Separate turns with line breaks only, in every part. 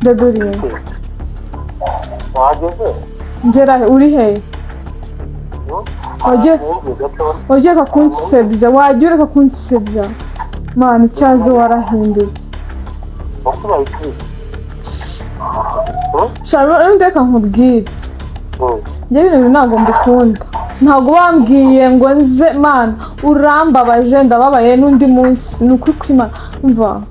Ndaduriye.
Wahageze?
Ngera he? Uri he? Wagiye wagiye ureka kunsebya, wagiye ureka kunsebya. Mana, icyazo warahindutse.
Wakubaye iki?
Shaka reka nkubwire. Njye bino bintu ntabwo mbikunda. Ntabwo bambwiye ngo nze, Mana, urambabaje, ndababaye. N'undi munsi ni ukuri kw'Imana, umva,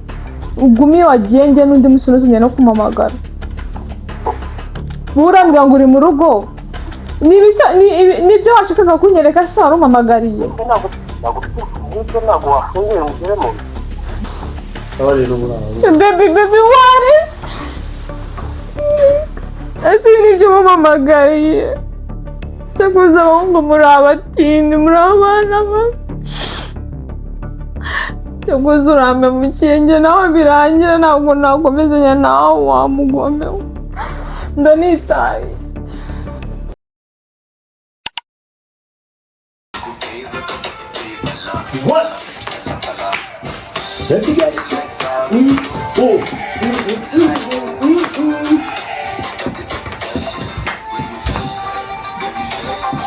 ugume iyo wagiye. Njye n'undi munsi ntuzongere no kumpamagara. Wowe urambwira ngo uri mu rugo, nibyo washakaga kunyereka se wari umpamagariye?
Ntabwo ufite urufunguzo, ntabwo wafunguye ngo ugere mu nzu.
Aba rero muri aba.
Baby, baby, what is ese ibi nibyo umpamagariye? Cyakoze abahungu muri abatindi, muri abana babi. Cyakoze urampemukiye, njye nawe birangira, ntabwo nakomezanya nawe wa mugome we. Ndanitaye.
What? Let me get E O.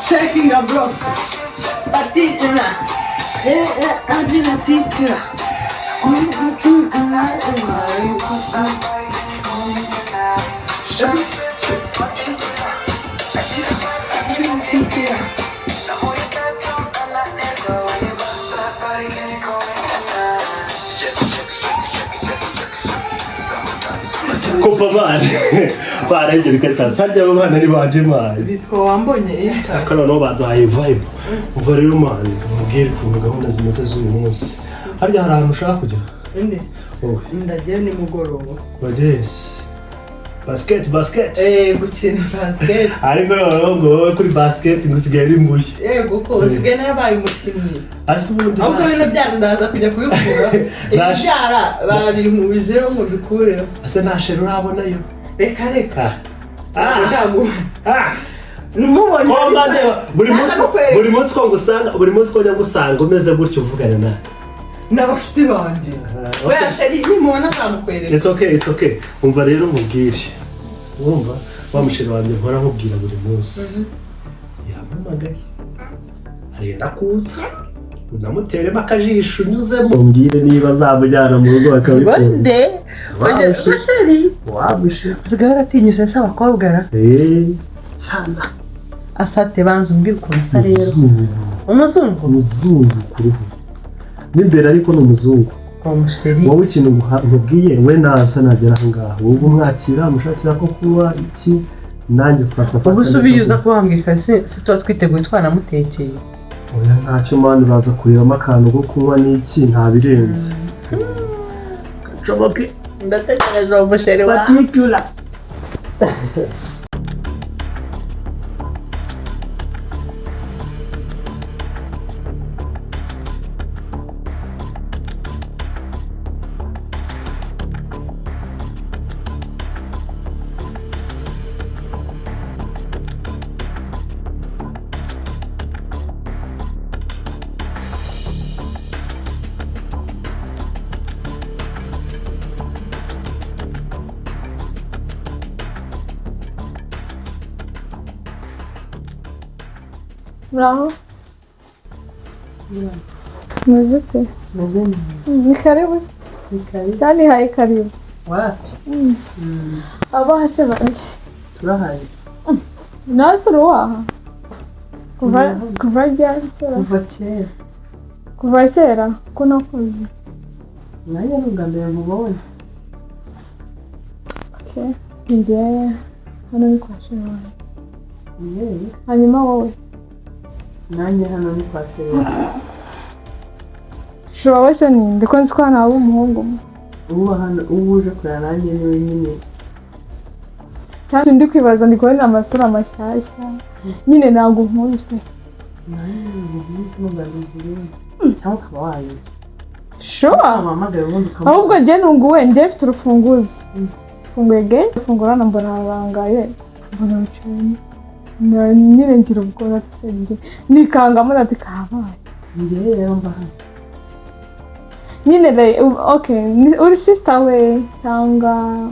Shaking a block. Patitira. Adina titira.
Kopa bana. Barengera ikarita. Harya abo bana ni banje, man?
Bitwa Wambonye Inka.
Ariko noneho baduhaye vibe. Umva rero, man, mubwire ukuntu gahunda zimeze z'uyu munsi. Harya hari ahantu ushaka kujya?
Inde?
Wowe.
Ndagiye nimugoroba.
Wageze. Basket, basket.
Eh, gukina basket.
Ariko noneho ngo wowe kuri basket ngo usigaye uri mushya.
Yego, ko usigaye narabaye umukinnyi.
Ase ubundi
Ahubwo bino byara ndaza kujya kubikura. Ibyara babinkujeho ngo mbikureho.
Ase nta chéri urabonayo?
Reka reka.
Ah.
Ntabwo.
Ah.
Mubonye.
Ko mba ndeba buri munsi, buri munsi ko ngusanga, buri munsi ko njya ngusanga umeze gutyo, uvugana nawe?
N'abashuti banjye.
Ah, okay.
Oya chéri, nimubona nzamukwereka.
It's okay, it's okay. Umva rero nkubwire. Wumva wa muchéri wanjye mpora nkubwira buri munsi. Yampamagaye. Arenda kuza. Unamuteremo akajisho unyuzemo. Umbwire niba azamujyana mu rugo bakabikunda.
Nde?
Wa
Chéri.
Wa muchéri.
Usigaye waratinyutse se abakobwa ra?
Eh, cyane.
Asate, banza umbwire ukuntu asa rero. Umuzungu?
Umuzungu ku ruhu. N'imbere ariko ni umuzungu.
Uwo muchéri.
Wowe ikintu nkubwiye, we naza nagera aho ngaho, wowe umwakira, umushakira ko kunywa iki, nanjye fata.
Ubwo se ubiyuza kuba wambwira, si tuba twiteguye twanamutekeye?
Oya, ntacyo man, uraza kurebamo akantu ko kunywa n'iki, nta birenze. Gacoboke.
Ndategereje uwo muchéri wawe.
Particular.
Muraho, meze ute?
Meze neza.
Ni karibu.
Ni karibu.
Cyane, haye karibu.
Wapi.
Abaha se bari?
Turahari.
Nawe se uruwaha kuva ryari se?
Kuva kera.
Kuva kera ko nakuze.
Nanjye ni ubwa mbere mubonye.
Okay. Njye hano ni kwa chéri wanjye.
Yewe.
Hanyuma wowe?
Nanjye hano ni kwa chéri.
Chéri wawe se ninde, ko nzi ko hano haba umuhungu umwe?
Ubu hano ubu uje kureba nanjye niwe nyine.
Cyangwa ndi kwibaza, ndi kubona amasura mashyashya nyine, ntabwo nkuzi pe.
Nanjye ni ubwa mbere nkubonye, cyangwa ukaba wayobye.
Sure.
Wamuhamagara ubundi ukamubaza.
Ahubwo njye nunguwe, njye mfite urufunguzo, mfunguye gate, mfungura hano mbona harangaye, mbona wicayemo. Nyine ngira ubwoba se, njye nikangamo ati kabaye.
Njyewe rero mba hano.
Nyine okay, uri sister we cyangwa?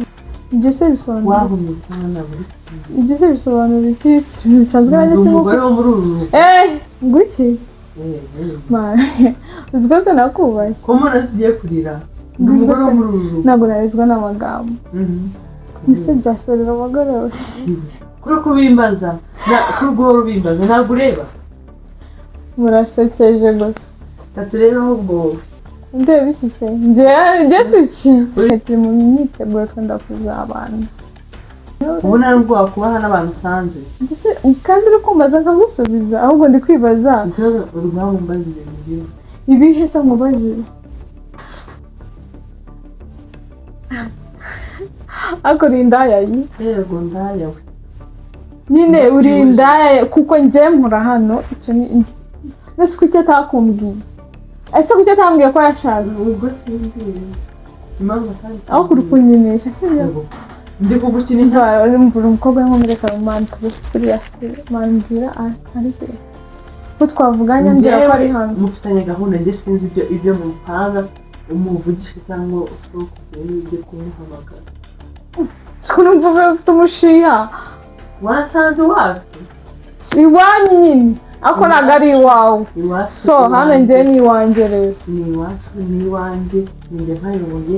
Ibyo se bisobanura
Wahumye cyangwa ntabwo uri?
Ibyo se bisobanura iki? Si ibintu bisanzwe, nanjye
Ndi
si nkuko
umugore wo muri uru rugo.
Eh, nguki?
Eh, eh.
Man, uzi ko se nakubashye.
Ko mbona se ugiye kurira? Ndi
Mbese
umugore wo muri uru rugo.
Ntabwo narizwa n'amagambo. Mbese byasorera umugore we.
Kuri kubimbaza, kuri guhora ubimbaza, ntabwo ureba.
Murasekeje gusa.
Tatu rero ahubwo wowe.
Ndeba iki se? Njye si iki, turi mu myiteguro, twenda kuzabana.
Ubu nta nubwo wakubaha n'abantu usanze.
Mbese kandi uri kumbaza nkagusubiza, ahubwo ndi kwibaza.
Ikibazo uri guhambaza ibintu bimwe.
Ibihe se nkubajije? Ariko uri indaya yi?
Yego, ndaya we.
Nyine uri indaya kuko njye mpora hano. Icyo ni mbese kuki atakumbwiye? Ese kuki atambwiye ko yashatse?
Ubwo simbizi impamvu atari.
Aho kuri kunyinisha, sibyo?
Yego. Ndi kugukina inka.
Mvura umukobwa w'inkomereka romani, tube serious man, mbwira ari he ko twavuganye, mbwira ko ari hano.
Mufitanye gahunda, njye sinzi ibyo mupanga, umuvugishe cyangwa usohoke ugende ujye kumuhamagara.
Sikuntu mvuze ufite umushiha.
Wasanze iwacu.
Iwanyu nyine, ariko ntabwo ari iwawe.
Iwacu.
So hano
Iwanjye.
njye ni iwanjye rero.
Ni iwacu, ni iwanjye, ni njye nkayoboye.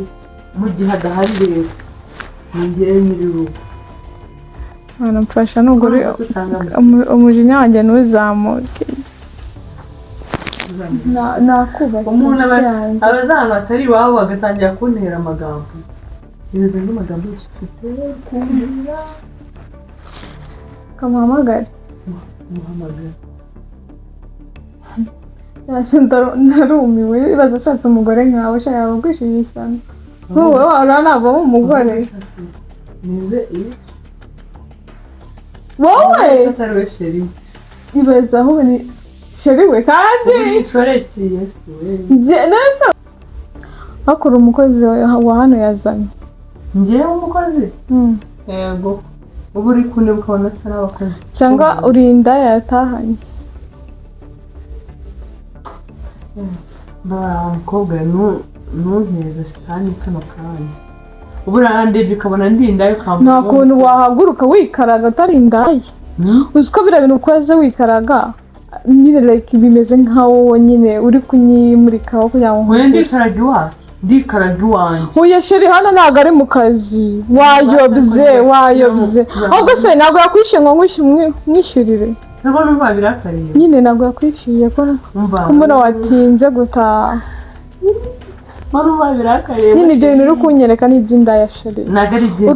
Mu gihe adahari rero ni njyewe nyir'urugo.
Mwana, mfasha nugure.
Urumva se utanga make?
Umujinya wanjye ntuzamuke. Nakubashye
Umuntu
inshuti yanjye.
aba azi ahantu hatari iwabo agatangira kuntera amagambo, bimeze nk'amagambo yose ufite kumbwira.
Kamuhamagare.
Muhamagara.
Yase narumiwe, ibaze ashatse umugore nkawe, shaka yabagwishije ishyano. So wowe wahora navamo umugore.
Nize iyo.
Wowe
Atari we chéri.
Ibaze ahubwo ni chéri we kandi.
Uri inshoreke, Yesu we.
Njye nese hakora umukozi wa hano yazanye.
Njyewe umukozi? Yego, uba uri kunde ukabona asa n'abakozi.
Cyangwa uri indaya yatahanye.
Ba mukobwa, ntunteze sitani kano kanya. Ubu urandebye ukabona ndi indaya, ukambura.
Nta kuntu wahaguruka wikaraga utari indaya. Uzi ko biriya bintu ukoze wikaraga nyine, like bimeze nka wowe nyine uri kunyimurikaho kugira ngo
Oya,
nkugure.
ndikaraga iwacu, ndikaraga iwanjye.
Oya chéri, hano ntabwo ari mu kazi. Wayobye, wayobye. Ahubwo se ntabwo yakwishyuye ngo mwishyurire?
Ntabwo numva birakariye.
Nyine ntabwo yakwishyuye ko
Umva.
ko mbona watinze gutaha.
Numva birakariye.
Nyine ibyo bintu uri kunyereka ni iby'indaya, chéri.
Ntabwo ari byiza.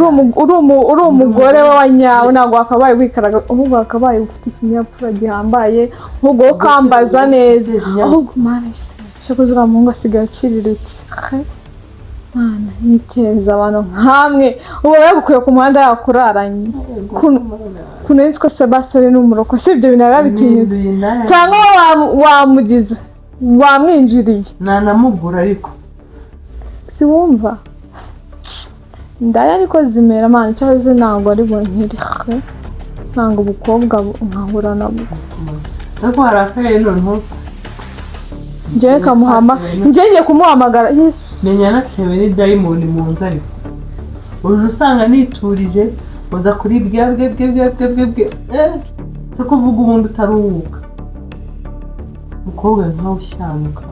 Uri umugore w'abanyawe, ntabwo wakabaye wikaraga, ahubwo wakabaye ufite ikinyabupfura gihambaye, ahubwo wowe ukambaza neza. Ahubwo mana, shakoze uriya muhungu asigaye aciriritse. He, mana niteza abantu nkamwe, ubu yagukuye ku muhanda yakuraranye. Kuntu nzi ko Sebastien ni umuroko, si ibyo bintu yarabitinyutse cyangwa wowe wamugize wamwinjiriye.
Nanamugura ariko.
Si wumva indaya ariko zimera, mana, cyangwa se ntabwo ari bunkiri. He, ntabwo ubukobwa nkahura nabwo.
Ariko harakaye noneho.
Njyewe kamuhama, njye ngiye kumuhamagara, Yesu.
Menya natewe n'idayimoni mu nzu, ariko uje usanga niturije, uza kuri bwa bwe bwe bwe bwe bwe bwe, eh, si kuvuga ubundi utaruhuka, umukobwa nkawe ushyanuka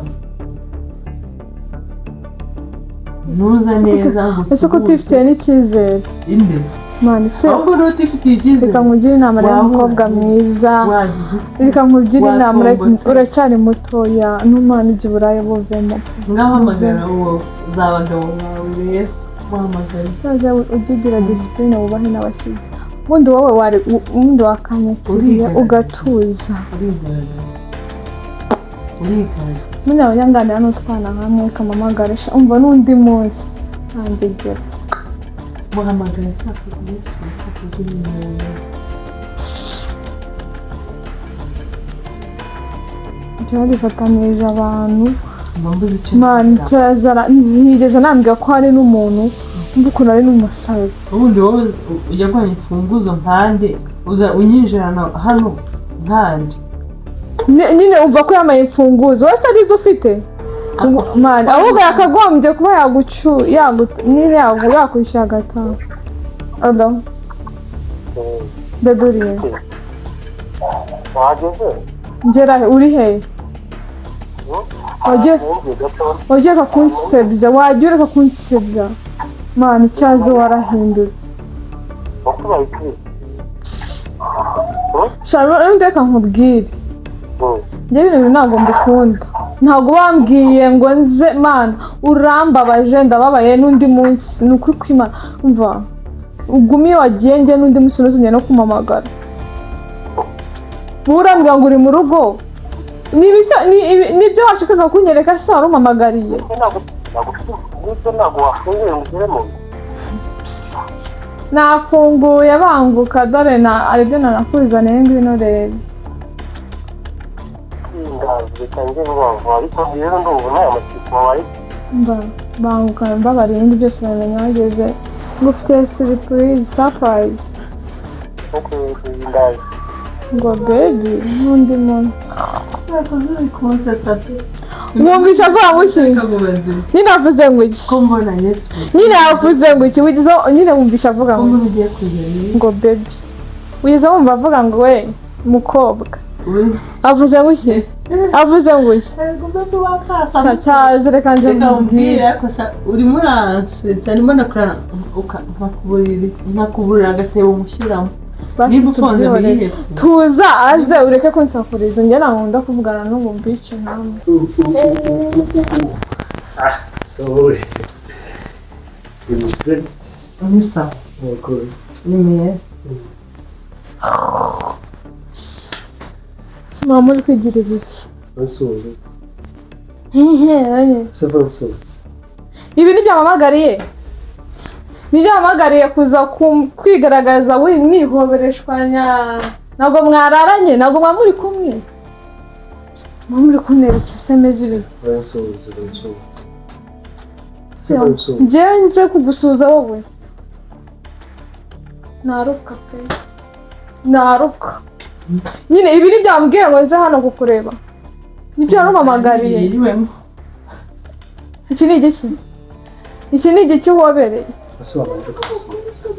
ntuza neza ngo
Ese ko utifitiye n'icyizere?
Inde?
Mana se.
Ahubwo n'utifitiye icyizere.
Reka nkugire inama rero.
Wahura.
Umukobwa mwiza.
Wagize iki?
Reka nkugire inama,
Watombotse.
uracyari mutoya, n'umwana ujya uburaya buvemo.
Ngaho hamagara uwo za bagabo bawe rero, muhamagare.
Cyaza ujye ugira discipline, wubahe n'abashyitsi. Ubundi wowe wari ubundi wakanyakiriye.
Urigaragaza.
Ugatuza.
Urigaragaza, urigaragaza.
Nyine abanyanganira n'utwana hamwe, kamamagare sha, umva n'undi munsi ntangegera.
Muhamagara cyakora, Yesu cyakora umuntu.
Jya rifatanirije abantu.
Mba mbuze icyo
Man,
mvuga.
cyazara ntiyigeze nambwira ko hari n'umuntu, mva ukuntu ari n'umusazi.
Ubundi wowe ujya guha imfunguzo nkande, uza unyinjirana hano nkande?
Nyine umva ko yambaye imfunguzo wese arizo ufite. Man, ahubwo yakagombye kuba yagucu yagu nyine yakwishyura agataha. Allo, bébé, uri he?
Wahageze?
Ngera he? Uri he? Wagiye
Wumviye gato.
Wagiye ureka kunsebya, wagiye ureka kunsebya. Mana, icyazo warahindutse.
Wakubaye iki?
Shaka reka nkubwire. Njye bino bintu ntabwo mbikunda. Ntabwo wambwiye ngo nze. Mana, urambabaje, ndababaye n'undi munsi. Ni ukuri kw'Imana. Umva, ugume iyo wagiye, njye n'undi munsi ntuzongere no kumpamagara. Wowe urambwira ngo uri mu rugo. Nibyo washakaga kunyereka se wari umpamagariye?
Ntabwo ntabwo wafunguye ngo ugeremo.
Nafunguye, banguka, dore na aribyo nanakuzaniye, ngwino rebe.
Ndaje, reka njye vuba vuba, ariko rero ndumva nta matsiko wabaye.
Mba banguka, mbabariye, ibindi byose namenye wageze. Ngufitiye surprise, surprise.
Nkuko ndaje.
Ngo baby, n'undi munsi.
Wakoze uri kunsetsa pe.
Wumvisha avuga ngo iki?
Kamubaze.
Nyine avuze ngo iki?
Ko mbona Yesu.
Nyine yavuze ngo iki? Wigeze nyine wumvisha avuga
Ko
ngo
mbona
iki?
ugiye kujya.
Ngo baby, wigeze wumva avuga ngo we mukobwa?
We.
Avuze ngo iki? Avuze ngo iki? Sha, cyaze reka nze
Reka
nkubwire.
umbwire, ariko sha, urimo uransetsa, ndimo ndakora nkakuburira agatebo mushyiramo.
Basi
Niba ufunze
tubyihorere.
muyihe?
Tuza aze ureke kunsakuriza, njye ntabwo nkunda kuvugana n'ubu mbice nkamwe.
Ah, sorry. Bimeze
Ni sawa.
Murakoze.
Ni meza.
Si mama, muri kwigiriza iki?
Nsuhuza.
Hehe.
Se va nsuhuza.
Ibi nibyo wampamagariye? Nibyo wampamagariye kuza kwigaragaza mwihobereshwanya? Ntabwo mwararanye, ntabwo muba muri kumwe, muba muri kuntera iseseme z'ibi.
Nsuhuza, nsuhuza. Se va nsuhuza.
Njyewe nze kugusuhuza wowe? Naruka pe, naruka. Nyine ibi nibyo wambwira ngo nze hano kukureba? Nibyo warumpamagariye?
Yiriwemo.
Iki ni igiki? Iki ni igiki uhobereye?
Ese wabanje kunsuhuza.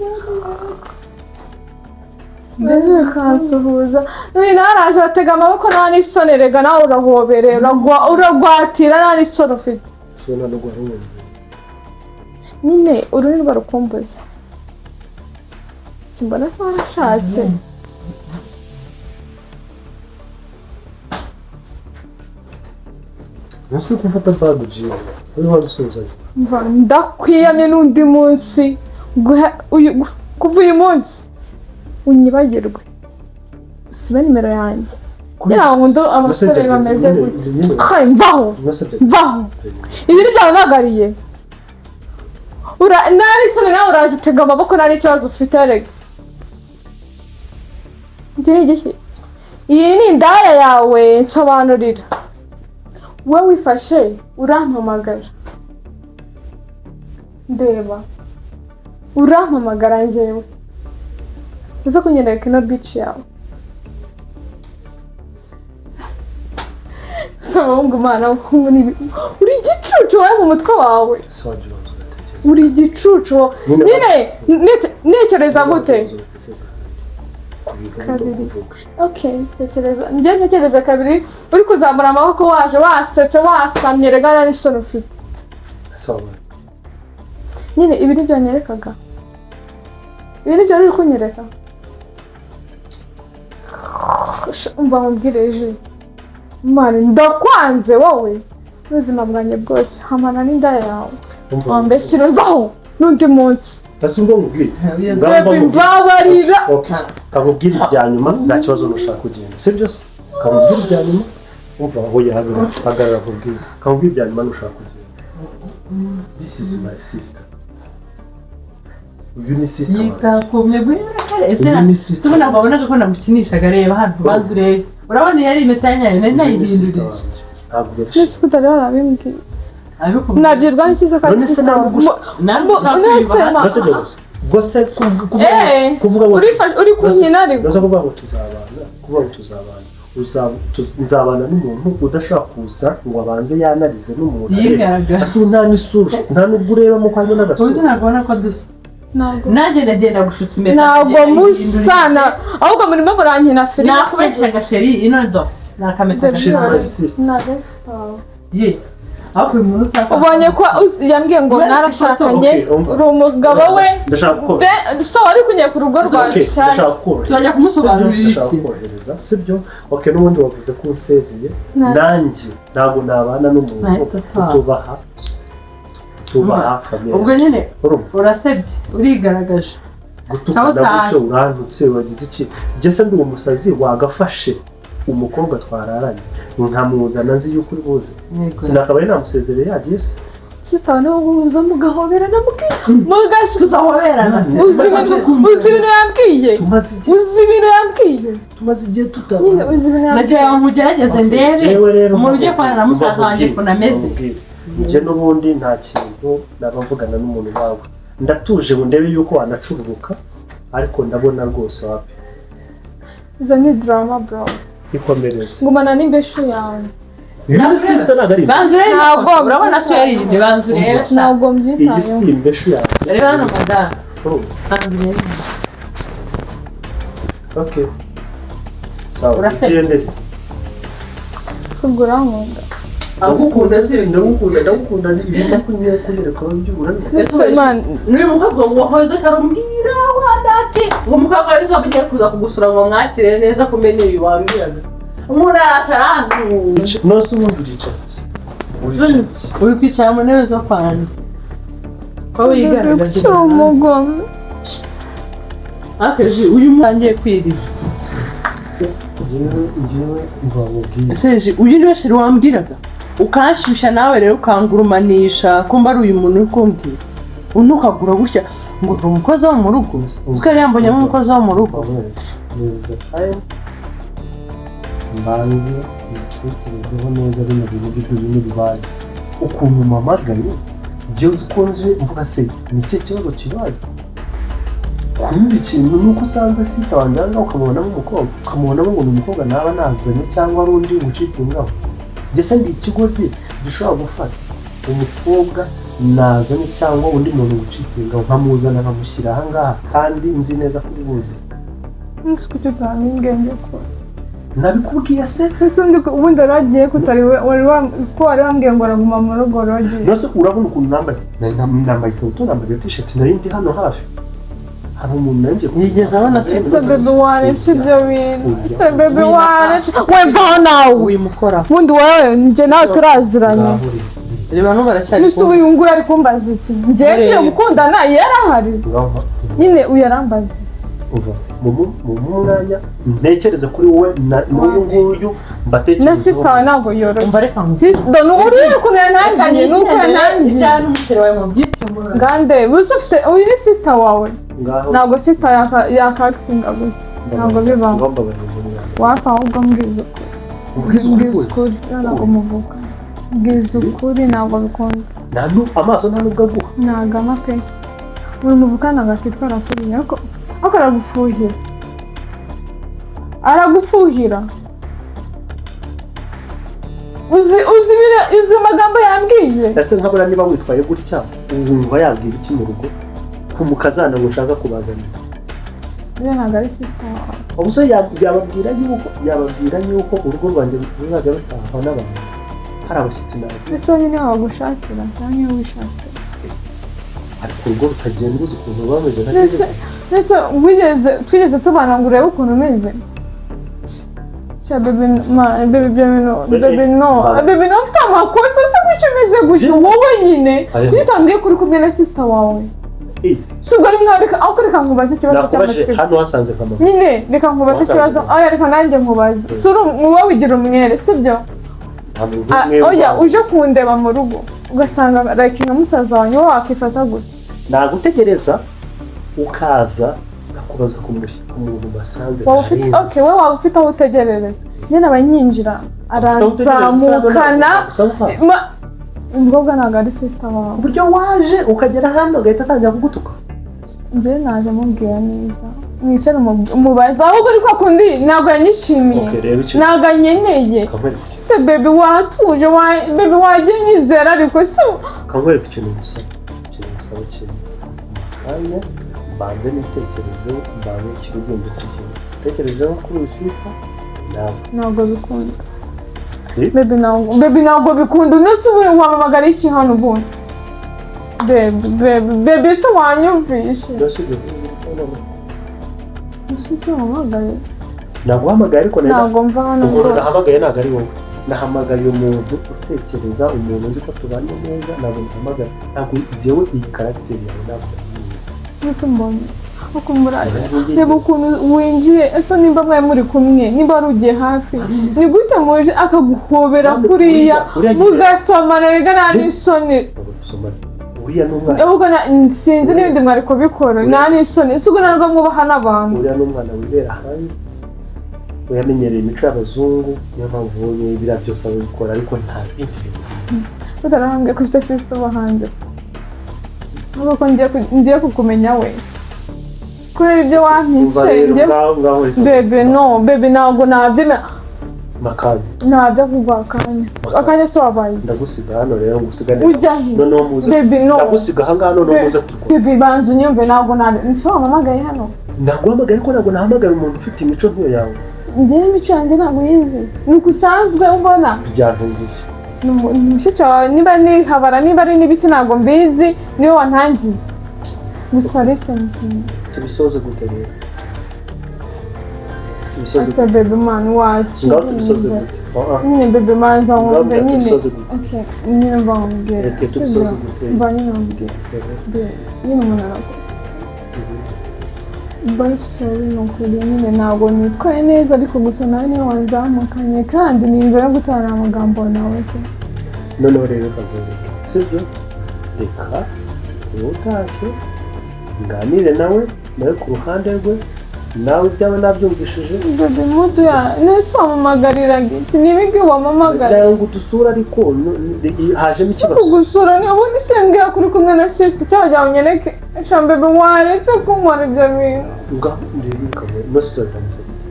Mbese ukansuhuza? Uyu nawe araje atega amaboko, nta n'isoni. Rega nawe urahobereye, uragwatira, nta n'isoni ufite.
Ese nta nubwo wari wumva.
Nyine uru ni rwo rukumbuzi, simbona se warashatse.
Ntusi gufata bag ugiye. Uri wansuhuza.
Mva, ndakwiyamye n'undi munsi, kuva uyu munsi unyibagirwe, usibe nimero yanjye. Ngira ngo ndo abasore bameze gutya. Kai, mvaho, mvaho! Ibi ni byampamagariye? Ura nta n'isoni, nawe uraje utega amaboko, nta n'ikibazo ufite. Rega iki ni igiki? Iyi ni indaya yawe? Nsobanurira. Wowe wifashe urampamagara, ndeba, urampamagara njyewe uze kunyereka ino bici yawe? Saba abahungu, Imana, abahungu ni uri igicucu wowe mu mutwe wawe.
Ese wajya ubanza ugatekereza.
Uri igicucu wowe.
Nyine
Nyine ntekereza gute?
Ubanza ugatekereza ku bintu
Kabiri.
uri kuvuga.
Okay, tekereza, njye ntekereza kabiri uri kuzamura amaboko, waje wasetse, wasamye, rega nta n'isoni ufite.
Ese wabaye.
Nyine ibi nibyo wanyerekaga? Ibi nibyo uri kunyereka? Umva nkubwire, ejo Mani ndakwanze wowe n'ubuzima bwanjye bwose, hamana n'indaya yawe. Wambeshyira, mvaho n'undi munsi.
Ese ubwo nkubwire.
Baby, mbabarira.
Okay. Kakubwira ibya nyuma, nta kibazo nushaka kugenda. Sibyo se? Kakubwira ibya nyuma. Umva aho yahagarara, hagarara nkubwire. Kakubwira ibya nyuma nushaka kugenda. This is my sister. Uyu ni sister wanjye.
Yitakumye guhera kare ese.
Uyu ni sister.
Se ntabwo wabonaga ko namukinishaga? Reba hano, banza urebe, urabona iyo ari impeta nyayo nari
Uyu ni sister
nayihindurije.
wanjye. Ntabwo yari
Nese ko utari warabimbwiye?
Abikubwiye.
Nabwirwa n'ikiza ko ari
None se
sister
ntabwo
wawe?
Ntabwo
Nese ma-
Nase byose. Ubwo se kuvuga
Eh,
kuvuga ngo
uri kunkina ariko.
Nase kuvuga ngo tuzabana, kuvuga ngo tuzabana. Nzabana n'umuntu udashaka kuza ngo abanze yanarize n'umuntu arebe.
Yigaragara.
Ese ubu nta n'isura, nta n'ubwo urebamo ko harimo
Ubu
n'agasura.
ntabwo ubona ko dusa.
Ntabwo
Nanjye ndagenda gushutsa impeta.
Ntabwo musana, ahubwo murimo murankina filime.
Nakubeshyaga chéri, ino do ni akameta.
She's
gashya.
my sister.
Ntabwo ari sister wawe.
Ye, ariko uyu muntu usaka.
Ubonye ko yambwiye ngo mwarashakanye,
Okay, umva.
uri umugabo we.
Ndashaka kukorohereza.
So wari kunyeye ku rugo rwawe
Okay,
rushyashya.
ndashaka kukorohereza.
Turajya kumusobanurira
Ndashaka
iki?
kukorohereza, sibyo? Okay, n'ubundi wavuze ko unsezeye.
Nta-
Nanjye ntabwo nabana n'umuntu
Nahita ataha.
utubaha, tubaha famille.
Ubwo nyine
Urumva?
urasebye, urigaragaje.
Gutukana
Taho.
gutyo, urantutse, wagize iki? Njye se ndi umusazi wagafashe umukobwa twararanye nkamuzana nzi yuko uri buze? Sinakabaye namusezereye yagiye se?
Sister wawe niwe uza mugahoberana, mugasi
Tudahoberana se?
Uzi ibintu yambwiye?
Tumaze igihe
Uzi ibintu yambwiye?
Tumaze igihe
Nyine
tutabana.
uzi ibintu
Nagira
yambwiye?
ngo nkugerageze ndebe
Jewe rero
umuntu ugiye kubana na musaza wanjye ukuntu ameze.
Nkubwire. Njye n'ubundi nta kintu naba mvugana n'umuntu wawe, ndatuje ngo ndebe yuko wanacururuka, ariko ndabona rwose wapi.
Izo ni drama, bro.
Ikomereze.
Ngumana n'imbeshu yawe.
Uyu sister ntabwo ari
Banza urebe.
Ntabwo
Urabona so yarinde, banza urebe sha.
Ntabwo
iyi
mbyitayeho.
si imbeshu yawe.
Reba hano, madamu.
Urumva?
Banza urebe.
Okay, sawa.
Uraseka.
Igendere.
Ubwo urankunda?
Agukunda si?
Ndagukunda, ndagukunda. Ibintu kunyereka urabibona.
Ese man.
N'uyu mukobwa wahoze karumbwira wa date ngo umukobwa wari ugiye kuza kugusura ngo mwakire neza, kumenya uyu wambwiraga umuntu arasha arantuye.
Nose ubundi uricaye, uricaye.
Uri kwicara mu ntebe zo kwanjye ko wigaragaje.
Kuki uri umugome?
Akeje uyu muntu agiye kwiriza.
Njyewe mbabubwiye.
Seje, uyu niwe chéri wambwiraga, ukanshyushya nawe rero ukangurumanisha kumba ari uyu muntu uri kumbwira untukagura gutya ngo uri umukozi wo mu rugo, twari yambonyemo umukozi wo mu rugo.
Neza time, mbanze mbitekerezeho neza bino bintu, ibyo bintu bibaye, ukuntu mpamagaye njyewe, uzi ko nje mvuga se ni ikihe kibazo kibaye? Kumva ikintu ni uko usanze sister wanjye aha ngaha, ukamubonamo umukobwa, ukamubonamo ngo ni umukobwa naba nazanye cyangwa ari undi ngucitingaho. Njye se ndi ikigoryi gishobora gufata umukobwa nazanye cyangwa undi muntu ngucitingaho nkamuzana nkamushyira aha ngaha kandi nzi neza ko uri buze?
Nzi kuki utabimbwiye ko
Nabikubwiye se?
Ese ubundi wari wagiye ko utari ko wari wambwiye ngo araguma mu rugo, wari wagiye?
Nose urabona ukuntu nambaye? Nambaye ikabutura, nambaye t-shirt, nari ndi hano hafi, hari umuntu nanjye.
Yigeze abona se?
Ese bébé, waretse ibyo bintu? Ese bébé, waretse wemvaho nawe?
Wimukora.
Ubundi wowe, njye nawe turaziranye.
Reba n'ubu aracyari.
Nese ubu uyu nguyu ari kumbaza iki? Njyewe tugiye gukundana yarahari nyine, uyu arambaza.
Uva mu mwanya ntekereza kuri wowe n'uyu nguyu
Na
mbatekerezeho.
sister wawe ntabwo yoroshye.
Umva, reka ngo
Dore ubu uriya ukuntu yantangiye, nuko yantangiye.
Ibyawe n'umuchéri wawe mu byikemura.
Ngande buze ufite uyu ni sister wawe?
Ngaho.
Ntabwo sister yakakitinga gutya, ntabwo bibaho.
Ngomba bari mu mwanya.
Wapfa, ahubwo mbwiza ukuri.
Ubwiza ukuri.
Mbwiza ukuri, ntabwo muvuga, mbwiza ukuri, ntabwo bikunda.
Nta amaso nta nubwo aguha.
Ntabwo ama pe, buri muvukana agakitwara kuriya, ariko aragufuhira, aragufuhira. Uzi amagambo yambwiye?
Ese nkabura niba witwaye gutya, wumva yabwira iki mu rugo ku mukazana ngo ushaka kubazanira?
Uriya ntabwo ari sister wawe.
Ubuse yababwira yuko urugo rwanjye ruzajya rutahwa n'abantu, hari abashyitsi nawe?
Ese wowe niwe wagushakira cyangwa niwe wishakira?
Ariko urugo rutagenda, uzi ukuntu ruba rumeze nka
Mbese
gereza.
mbese wigeze, twigeze tubana ngo urebe ukuntu umeze? Sha bébé, ma bébé, ibyo bintu bébé, no. Bébé, no, ufite amakosa. Se kuki umeze gutya wowe nyine?
Ayo.
Kuki utambwiye ko uri kumwe na sister wawe?
Eh,
Si ubwo ari mwawe, reka ahubwo reka nkubaze ikibazo
Nakubajije
cy'amatsiko.
hano wasanze nka mama.
Nyine reka nkubaze
Wasanze
ikibazo.
mama.
Oya, reka nanjye nkubaze. Si uri wowe wigira umwere, sibyo?
Nta muntu
Ah,
umwe
oya.
ubaho.
Uje kundeba mu rugo ugasanga like nka musaza wanjye, wowe wakifata gutya?
Nagutegereza ukaza nkakubaza ku muntu basanze.
Waba ufite
ntarenze.
Okay, wowe waba ufite aho utegerereza nyine, aba nyinjira aranzamukana. Umukobwa ntabwo ari sister wawe.
Uburyo waje ukagera hano agahita atangira kugutuka.
Njyewe naje mubwira neza, mwicare umubaze ahubwo, ariko kundi ntabwo yanyishimiye.
Okay, reba ikintu.
Ntabwo anyeneye.
Kankwereka ikintu.
Se bébé, watuje wa bébé, wajya unyizera ariko si
Kankwereka ikintu gusa, ikintu gusaba, ikintu mu kanya. Mbanze nitekerezeho, mbanze nshyire ubwenge ku gihe, utekerezeho kuri uyu sister nawe.
Ntabwo bikunda.
Eh?
Baby, ntabwo, baby, ntabwo bikunda. Umunsi ubu wampamagara iki hano ubundi? Baby, baby, baby, ese wanyumvishe?
Mbese ibyo noneho?
Ese icyo wampamagaye?
Naguhamagaye ariko nari
Ntabwo mva hano
umuntu
rwose.
Nahamagaye ntabwo ari wowe, nahamagaye umuntu utekereza, umuntu uzi ko tubanye neza. Ntabwo nahamagaye, ntabwo njyewe iyi caractère yawe ntabwo ndayizi.
Mbese mbonye uko muraje, reba ukuntu winjiye. Ese nimba mwari muri kumwe, nimba wari ugiye hafi, ni gute muje akaguhobera kuriya, mugasomana? Rega nta n'isoni.
Ntabwo dusomana, uriya ni umwana.
Ahubwo sinzi n'ibindi mwari kubikora, nta n'isoni. Ese ubwo ntabwo mwubaha n'abantu?
Uriya ni umwana wibera hanze, we yamenyereye imico y'abazungu, niyo mpamvu ubonye biriya byose abikora, ariko nta bindi bintu.
Utarahambwe ko ufite sister uba hanze, ahubwo ko ngiye kukumenya we kubera ibyo
Umva
wampishe.
rero,
Ngiye
ngaho ngaho reka.
Baby, no, baby, ntabwo nabyemera.
Makanya.
Ntabyo kuguha akanya, akanya se wabaye?
Ndagusiga hano rero, ngusigane.
Ujya he?
Noneho muze.
Baby, no.
Ndagusiga aha ngaha, noneho muze kurwana.
Baby, banza unyumve, ntabwo nabi ese wampamagaye hano?
Naguhamagaye ariko ntabwo nahamagaye umuntu ufite imico nk'iyo yawe.
Njyewe imico yanjye ntabwo uyizi, ni uko usanzwe ubona.
Byantunguye.
Ni mushiki wawe, niba ni habara, niba ari n'ibiki, ntabwo mbizi, niwe wantangiye. Gusa listen to me.
Tubisoze gute rero? Tubisoze
Ese
gute?
Baby man wacu.
Ngaho tubisoze gute? Ah, ah.
Nyine baby, manza
Ngaho
wumve
mbwira.
nyine.
Tubisoze gute?
Okay, nyine mba nkubwira.
Okay, tubisoze gute?
Mba nyine nkubwira. Babe, nyine umuntu arakoze. Basi ni ukuri nyine ntabwo nitwaye neza, ariko gusa nawe niwe wanzamukanye, kandi ni inzira yo gutanga amagambo nawe pe.
Noneho rero reka nkwereke, sibyo? Reka uba utashye nganire nawe, nawe ku ruhande rwe, nawe ibyawe nabyumvishije.
Baby, mudu ya nese wampamagariraga iki? Ni ibiki wampamagara?
Nawe ngo udusure, ariko hajemo
Si
ikibazo.
kugusura ni ubundi se mbwira kuri kumwe na sister cyangwa jya unyereke. Sha baby, waretse kunkora ibyo bintu.
Ngaho rero reka nkwereke ino story irameze gute?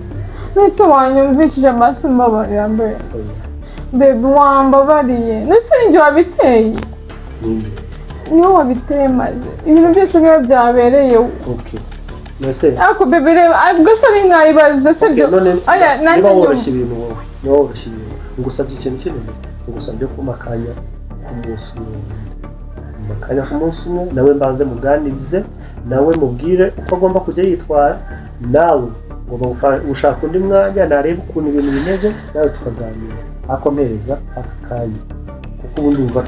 Nese wanyumvishije amasi? Mbabarira mbe.
Oya.
Baby, wambabariye? Nese ninjye wabiteye?
Ninde?
Niwe wabiteye, maze ibintu byose niyo byabereye.
Okay, nese
Ariko baby, reba, ubwo se ari nkayibaza sibyo?
Okay, none
Oya, nanjye
niba
nyuma.
woroshya ibintu wowe, niba woroshya ibintu, ngusabye ikintu kinini, ngusabye kumpa akanya k'umunsi umwe, kumpa akanya k'umunsi umwe, nawe mbanze muganirize, nawe mubwire uko agomba kujya yitwara. Nawe ngomba gushaka undi mwanya nareba ukuntu ibintu bimeze, nawe tukaganira, ariko mpereza aka kanya, kuko ubundi wumva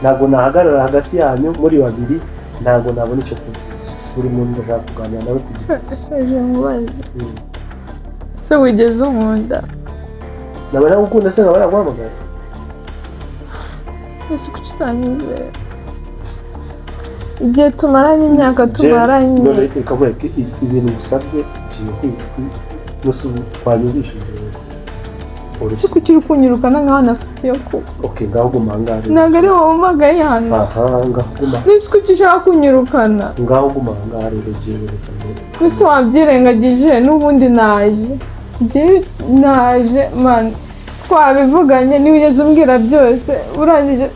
ntabwo nahagarara hagati yanyu muri babiri, ntabwo nabona icyo kuvuga. Buri muntu ndashaka kuganira nawe ku giti cye.
Ejo nkubaze. Se wigeze unkunda?
Naba nagukunda se nkaba naguhamagara?
Ese kuki utanyizera igihe tumaranye, imyaka tumaranye?
None reka nkwereke, ibintu ngusabye ngiye kwiga wanyumvishije
Ese kuki uri kunyirukana nkaho nafite iyo kuba?
Okay, ngaho guma ahangaha rero.
Ntabwo ari wowe wampamagaye hano.
Aha, ngaho guma.
Ese kuki ushaka kunyirukana?
Ngaho guma ahangaha rero, byewe reka nkwereke.
Ese wabyirengagije? N'ubundi naje. Njyewe naje man, twabivuganye, niba ugeze umbwira byose urangije.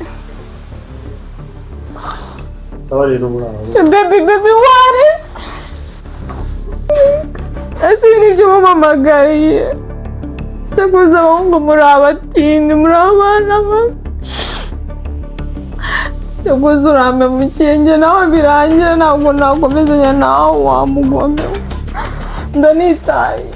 Sawa rero, muri aho.
Se baby, baby, waretse. Ese ibi nibyo wampamagariye? Cyakoze abahungu muri abatindi, muri abana babi. Cyakoze urampemukiye, njye nawe birangira, ntabwo nakomezanya nawe wa mugome we. Ndanitaye.